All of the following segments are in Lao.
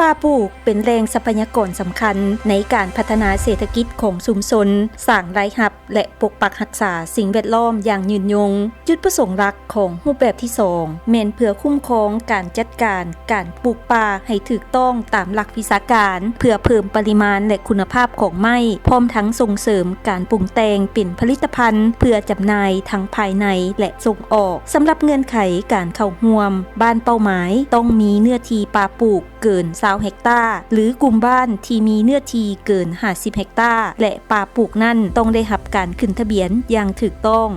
ປ່າປູກເປັນແຫຼ່ງຊັບພະຍາກອນສຳຄັນໃນການພັດທະນາເສດຖະກິດຂອງຊຸມຊົນ, ສ້າງລາຍຮັບ ແລະ ປົກປັກຮັກສາສິ່ງແວດລ້ອມຢ່າງຍືນຍົງ. ຈຸດປະສົງຫຼັກຂອງຮູບແບບທີສອງ ແມ່ນເພື່ອຄຸ້ມຄອງການຈັດການການປູກປ່າໃຫ້ຖືກຕ້ອງຕາມຫຼັກວິຊາການ, ເພື່ອເພີ່ມປະລິມານ ແລະ ຄຸນນະພາບຂອງໄມ້, ພ້ອມທັງສົ່ງເສີມການປຸງແຕ່ງເປັນຜະລິດຕະພັນເພື່ອຈຳໜ່າຍທັງພາຍໃນ ແລະ ສົ່ງອອກ. ສຳລັບເງື່ອນໄຂການເຂົ້າຮ່ວມ, ບ້ານເປົ້າໝາຍຕ້ອງມີເນື້ອທີ່ປ່າປູກ ເກີນຊາວເຮັກຕາ ຫຼື ກຸ່ມບ້ານທີ່ມີເນື້ອທີ່ເກີນຫ້າສິບເຮັກຕາ ແລະ ປ່າປູກນັ້ນຕ້ອງໄດ້ຮັບການຂຶ້ນທະບຽນຢ່າງຖືກຕ້ອງ.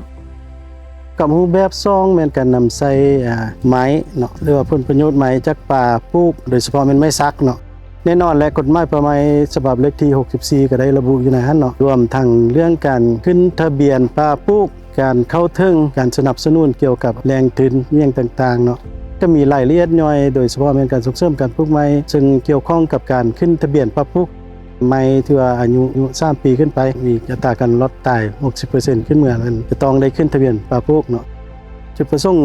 ກັບຮູບແບບສອງ ແມ່ນການນຳໃຊ້ ອາ ໄມ້ເນາະ ຫຼືວ່າຜົນປະໂຫຍດໄມ້ຈາກປ່າປູກ ໂດຍສະເພາະແມ່ນໄມ້ສັກເນາະ. ແນ່ນອນແຫຼະ ກົດໝາຍປ່າໄມ້ສະບັບເລກທີຫົກສິບສີ່ ກໍໄດ້ລະບຸຢູ່ໃນຫັ້ນເນາະ, ລວມທັງເລື່ອງການຂຶ້ນທະບຽນປ່າປູກ, ການເຂົ້າເຖິງການສະໜັບສະໜູນກ່ຽວກັບແຫຼ່ງທຶນຫຍັງຕ່າງໆເນາະ, ກໍມີລາຍລະອຽດຍ່ອຍ ໂດຍສະເພາະແມ່ນການສົ່ງເສີມການປູກໄມ້ ເຊິ່ງກ່ຽວຂ້ອງກັບການຂຶ້ນທະບຽນປ່າປູກ. ໄມ້ທີ່ວ່າອາຍຸ ອາຍຸສາມປີຂຶ້ນໄປ ມີອັດຕາການລອດຕາຍຫົກສິບເປີເຊັນຂຶ້ນເມືອນັ້ນ ຈະຕ້ອງໄດ້ຂຶ້ນທະບຽນປ່າປູກເນາະ. ຈຸດປະສົງ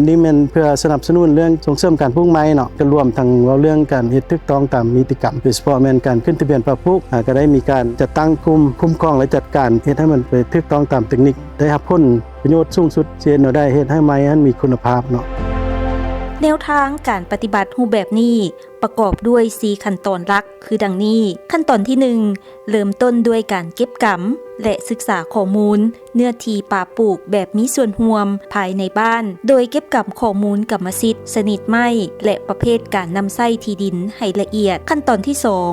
ນີ້ແມ່ນເພື່ອສະໜັບສະໜູນເລື່ອງສົ່ງເສີມການປູກໄມ້ເນາະ, ກໍລວມທັງເວົ້າເລື່ອງການເຮັດຖືກຕ້ອງຕາມນິຕິກຳ, ໂດຍສະເພາະແມ່ນການຂຶ້ນທະບຽນປ່າປູກ, ອາ ກໍໄດ້ມີການຈັດຕັ້ງກຸ່ມຄຸ້ມຄອງ ແລະ ຈັດການເຮັດໃຫ້ມັນໄປຖືກຕ້ອງຕາມເຕັກນິກ, ໄດ້ຮັບຜົນປະໂຫຍດສູງສຸດ, ຊິເຮັດແນວໃດເຮັດໃຫ້ໄມ້ຫັ້ນມີຄຸນນະພາບເນາະ. ແນວທາງການປະຕິບັດຮູບແບບນີ້ປະກອບດ້ວຍສີ່ຂັ້ນຕອນຫຼັກ ຄືດັ່ງນີ້. ຂັ້ນຕອນທີໜຶ່ງ ເລີ່ມຕົ້ນດ້ວຍການເກັບກຳ ແລະ ສຶກສາຂໍ້ມູນເນື້ອທີ່ປ່າປູກແບບມີສ່ວນຮ່ວມພາຍໃນບ້ານ, ໂດຍເກັບກຳຂໍ້ມູນກຳມະສິດ, ຊະນິດໄມ້ ແລະ ປະເພດການນຳໃຊ້ທີ່ດິນໃຫ້ລະອຽດ. ຂັ້ນຕອນທີສອງ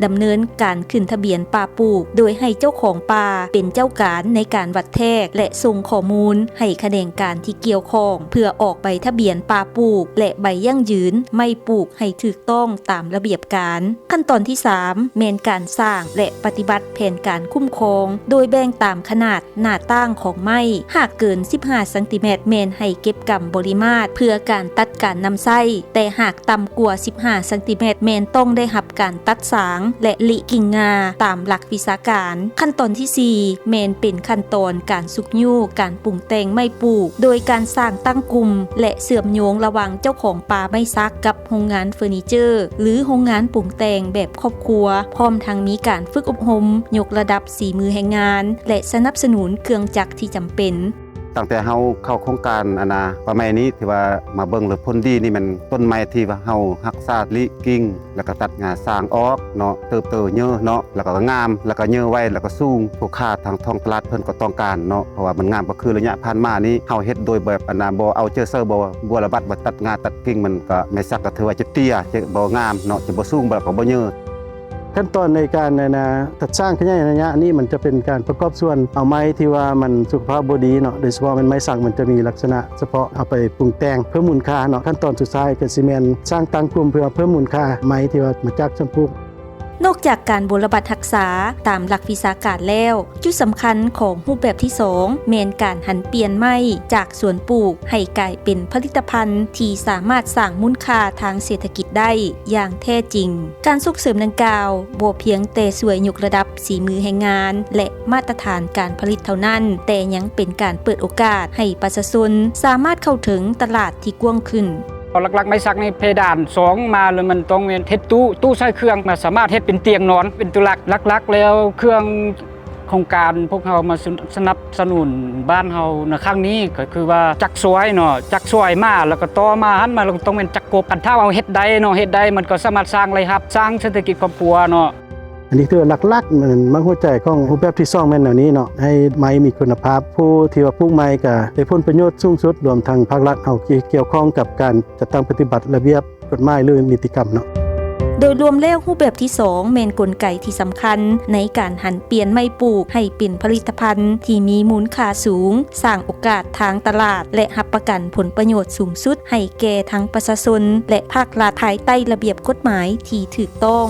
ດຳເນີນການຂຶ້ນທະບຽນປ່າປູກ ໂດຍໃຫ້ເຈົ້າຂອງປ່າເປັນເຈົ້າການໃນການວັດແທກ ແລະ ສົ່ງຂໍ້ມູນໃຫ້ຂະແໜງການທີ່ກ່ຽວຂ້ອງ ເພື່ອອອກໃບທະບຽນປ່າປູກ ແລະ ໃບຢັ້ງຢືນໄມ້ປູກໃຫ້ຖືກ ຕ້ອງຕາມລະບຽບການ. ຂັ້ນຕອນທີສາມ ແມ່ນການສ້າງ ແລະ ປະຕິບັດແຜນການຄຸ້ມຄອງ ໂດຍແບ່ງຕາມຂະໜາດໜ້າຕ່າງຂອງໄມ້. ຫາກເກີນສິບຫ້າຊັງຕີແມັດ ແມ່ນໃຫ້ເກັບກຳບໍລິມາດເພື່ອການຕັດການນຳໃຊ້, ແຕ່ຫາກຕ່ຳກວ່າສິບຫ້າຊັງຕີແມັດ ແມ່ນຕ້ອງໄດ້ຮັບການຕັດສາງ ແລະ ລິກິ່ງງ່າຕາມຫຼັກວິຊາການ. ຂັ້ນຕອນທີສີ່ ແມ່ນເປັນຂັ້ນຕອນການຊຸກຍູ້ການປຸງແຕ່ງໄມ້ປູກ ໂດຍການສ້າງຕັ້ງກຸ່ມ ແລະ ເຊື່ອມໂຍງລະຫວ່າງເຈົ້າຂອງປ່າໄມ້ສັກກັບ ໂຮງງານເຟີນີເຈີ ຫຼື ໂຮງງານປຸງແຕ່ງແບບຄອບຄົວ, ພ້ອມທັງມີການຝຶກອົບຮົມ, ຍົກລະດັບສີມືແຮງງານ ແລະ ສະໜັບສະໜູນເຄື່ອງຈັກທີ່ຈຳເປັນ. ຕັ້ງແຕ່ເຮົາເຂົ້າໂຄງການ ອັນນາ ປ່າໄມ້ນີ້ ທີ່ວ່າມາເບິ່ງແລ້ວຜົນດີນີ້ ແມ່ນຕົ້ນໄມ້ທີ່ວ່າເຮົາຮັກສາລິກິ່ງ ແລ້ວກໍຕັດງ່າສ້າງອອກເນາະ, ເຕີບໂຕເຍີະເນາະ, ແລ້ວກໍງາມ, ແລ້ວກໍເຍີະໄວ, ແລ້ວກໍສູງ, ຜູ້ຄ້າທາງທ້ອງຕະຫຼາດເພິ່ນກໍຕ້ອງການເນາະ, ເພາະວ່າມັນງາມ. ກໍຄືໄລຍະຜ່ານມານີ້ ເຮົາເຮັດໂດຍແບບ ອັນນາ ບໍ່ເອົາໃຈໃສ່, ບໍ່ບົວລະບັດ, ບໍ່ຕັດງ່າຕັດກິ່ງ, ມັນກໍໄມ້ສັກກໍຖືວ່າຈະເຕ້ຍ, ຈະບໍ່ງາມເນາະ, ຈະບໍ່ສູງ, ແລ້ວກໍບໍ່ເຍີະ. ຂັ້ນຕອນໃນການ ອັນນາ ຕັດສ້າງຂະຫຍາຍໄລຍະນີ້ ມັນຈະເປັນການປະກອບສ່ວນເອົາໄມ້ທີ່ວ່າມັນສຸຂະພາບບໍ່ດີເນາະ, ໂດຍສະເພາະແມ່ນໄມ້ສັກ ມັນຈະມີລັກສະນະສະເພາະເອົາໄປປຸງແຕ່ງເພີ່ມມູນຄ່າເນາະ. ຂັ້ນຕອນສຸດທ້າຍກໍຊິແມ່ນສ້າງຕັ້ງກຸ່ມເພື່ອເພີ່ມມູນຄ່າໄມ້ທີ່ວ່າມາຈາກສວນປູກ. ນອກຈາກການບົວລະບັດຮັກສາຕາມຫຼັກວິຊາການແລ້ວ, ຈຸດສຳຄັນຂອງຮູບແບບທີສອງ ແມ່ນການຫັນປ່ຽນໄມ້ຈາກສວນປູກໃຫ້ກາຍເປັນຜະລິດຕະພັນທີ່ສາມາດສ້າງມູນຄ່າທາງເສດຖະກິດໄດ້ຢ່າງແທ້ຈິງ. ການສົ່ງເສີມດັ່ງກ່າວບໍ່ພຽງແຕ່ຊ່ວຍຍົກລະດັບສີມືແຮງງານ ແລະ ມາດຕະຖານການຜະລິດເທົ່ານັ້ນ, ແຕ່ຍັງເປັນການເປີດໂອກາດໃຫ້ປະຊາຊົນສາມາດເຂົ້າເຖິງຕະຫຼາດທີ່ກວ້າງຂຶ້ນ. ຫຼັກໆ ໄມ້ສັກນີ້ ເພດານສອງມາແລ້ວ ມັນຕ້ອງແມ່ນເຮັດຕູ້, ຕູ້ໃສ່ເຄື່ອງ ມາສາມາດເຮັດເປັນຕຽງນອນ ເປັນຕຸລັກ. ຫຼັກໆ ແລ້ວເຄື່ອງໂຄງການພວກເຮົາມາສະໜັບສະໜູນບ້ານເຮົາໃນຄັ້ງນີ້ ກໍຄືວ່າຈັກຊອຍເນາະ, ຈັກຊອຍມາ ແລ້ວກໍຕໍ່ມາຫັ້ນມາ ແລ້ວກໍຕ້ອງແມ່ນຈັກກົບ. ຄັນຖ້າເຮົາເຮັດໄດ້ເນາະ, ເຮັດໄດ້ ມັນກໍສາມາດສ້າງລາຍຮັບ, ສ້າງເສດຖະກິດຄອບຄົວເນາະ. ອັນນີ້ຖືວ່າຫຼັກໆ ມັນ ມັນຫົວໃຈຂອງຮູບແບບທີສອງແມ່ນແນວນີ້ເນາະ, ໃຫ້ໄມ້ມີຄຸນນະພາບ, ຜູ້ທີ່ວ່າປູກໄມ້ກໍໄດ້ຜົນປະໂຫຍດສູງສຸດ, ລວມທັງພາກລັດເຮົາທີ່ກ່ຽວຂ້ອງກັບການຈັດຕັ້ງປະຕິບັດລະບຽບ ກົດໝາຍ ຫຼື ນິຕິກຳເນາະ. ໂດຍລວມແລ້ວ, ຮູບແບບທີສອງ ແມ່ນກົນໄກທີ່ສຳຄັນໃນການຫັນປ່ຽນໄມ້ປູກໃຫ້ເປັນຜະລິດຕະພັນທີ່ມີມູນຄ່າສູງ, ສ້າງໂອກາດທາງຕະຫຼາດ ແລະ ຮັບປະກັນຜົນປະໂຫຍດສູງສຸດໃຫ້ແກ່ທັງປະຊາຊົນ ແລະ ພາກລັດ ພາຍໃຕ້ລະບຽບກົດໝາຍທີ່ຖືກຕ້ອງ.